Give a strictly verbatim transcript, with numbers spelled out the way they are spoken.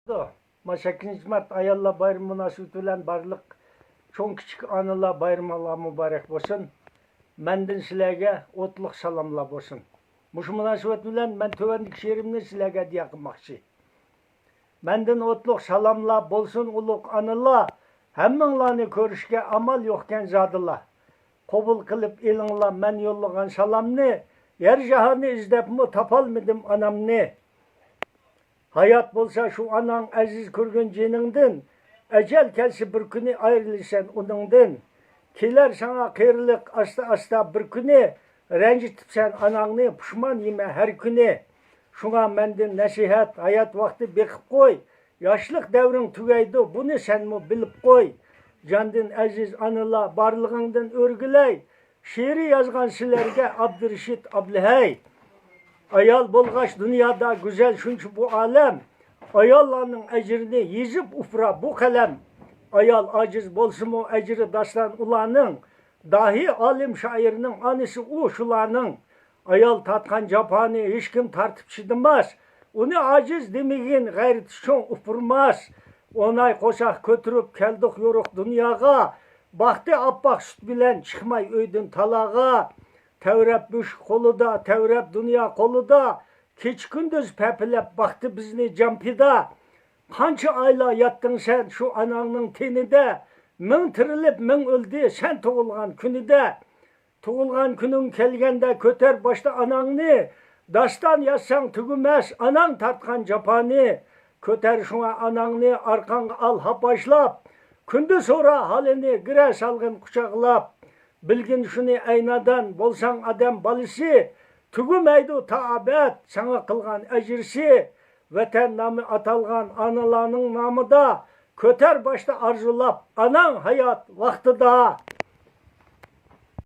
مانا سەككىزىنچى مارت ئاياللار بايرىمى مۇناسىۋىتى بىلەن بارلىق چوڭ كىچىك ئانىلار بايرىمىڭلار مۇبارەك بولسۇن. مەندىن سىلەرگە ئوتلۇق سالاملار بولسۇن. مۇشۇ مۇناسىۋەت بىلەن مەن تۆۋەندىكى شېئىرىمنى سىلەرگە ھەدىيە قىلماقچى. مەندىن ئوتلۇق سالاملار بولسۇن ئۇلۇغ ئانىلار، ھەممىڭلارنى كۆرۈشكە ئامال يوقكەن زادىلا. قوبۇل قىلىپ ئېلىڭلار مەن يوللىغان سالامنى، يەر جاھاننى ئىزدەپمۇ تاپالمىدىم ئانامنى. ھايات بولسا شۇ ئاناڭ ئەزىز كۆرگۈن جېنىڭدىن، ئەجەل كەلسە بىر كۈنى ئايرىلىسەن ئۇنىڭدىن. كېلەر ساڭا قېرىلىق ئاستا-ئاستا بىر كۈنى، رەنجىتىپسەن ئاناڭنى، پۇشمان يېمە ھەر كۈنى. شۇڭا مەندىن نەسىھەت، ھايات ۋاقتى بېقىپ قوي، ياشلىق دەۋرىڭ تۈگەيدۇ، بۇنى سەنمۇ بىلىپ قوي. جاندىن ئەزىز ئانىلار، بارلىقىڭدىن ئۆرگۈلەي، شېئىرى يازغان سىلەرگە ئابدۇرېشىت ئابلىھەي. ئايال بولغاچ دۇنيادا گۈزەل شۇنچە بۇ ئالەم، ئاياللارنىڭ ئەجرىنى يېزىپ ئۇپۇرا بۇ قەلەم. ئايال ئاجىز بولسىمۇ ئەجرى داستان ئۇلارنىڭ، داھىي ئالىم شائىرنىڭ ئانىسى ئۇ شۇلارنىڭ. ئايال تارتقان جاپانى ھېچكىم تارتىپ چىدىماس، ئۇنى ئاجىز دېمىگىن، غەيرىتى چوڭ ئۇپۇرماس. ئون ئاي قورساق كۆتۈرۈپ كەلدۇق يورۇق دۇنياغا، باقتى ئاپئاق سۈت بىلەن چىقماي ئۆيدىن تالاغا. تەۋرەپ مۈشۈك قولىدا، تەۋرەپ دۇنيا قولىدا، كېچە-كۈندۈز پەپىلەپ باقتى بىزنى جان پىدا. قانچە ئايلار ياتتىڭ سەن شۇ ئاناڭنىڭ تېنىدە، مىڭ تىرىلىپ مىڭ ئۆلدى سەن تۇغۇلغان كۈنىدە. تۇغۇلغان كۈنۈڭ كەلگەندە كۆتەر باشتا ئاناڭنى، داستان يازساڭ تۈگىمەس ئاناڭ تارتقان جاپانى. كۆتەر شۇڭا ئاناڭنى ئارقاڭغا ئال ھاپاشلاپ، كۈندە سورا ھالىنى گىرە سالغىن قۇچاقلاپ. بىلگىن شۇنى ئەي نادان، بولساڭ ئادەم بالىسى، تۈگىمەيدۇ تا ئەبەد ساڭا قىلغان ئەجرىسى. ۋەتەن نامى ئاتالغان ئانىلارنىڭ نامىدا، كۆتەر باشتا ئارزۇلاپ ئاناڭ ھايات ۋاقتىدا.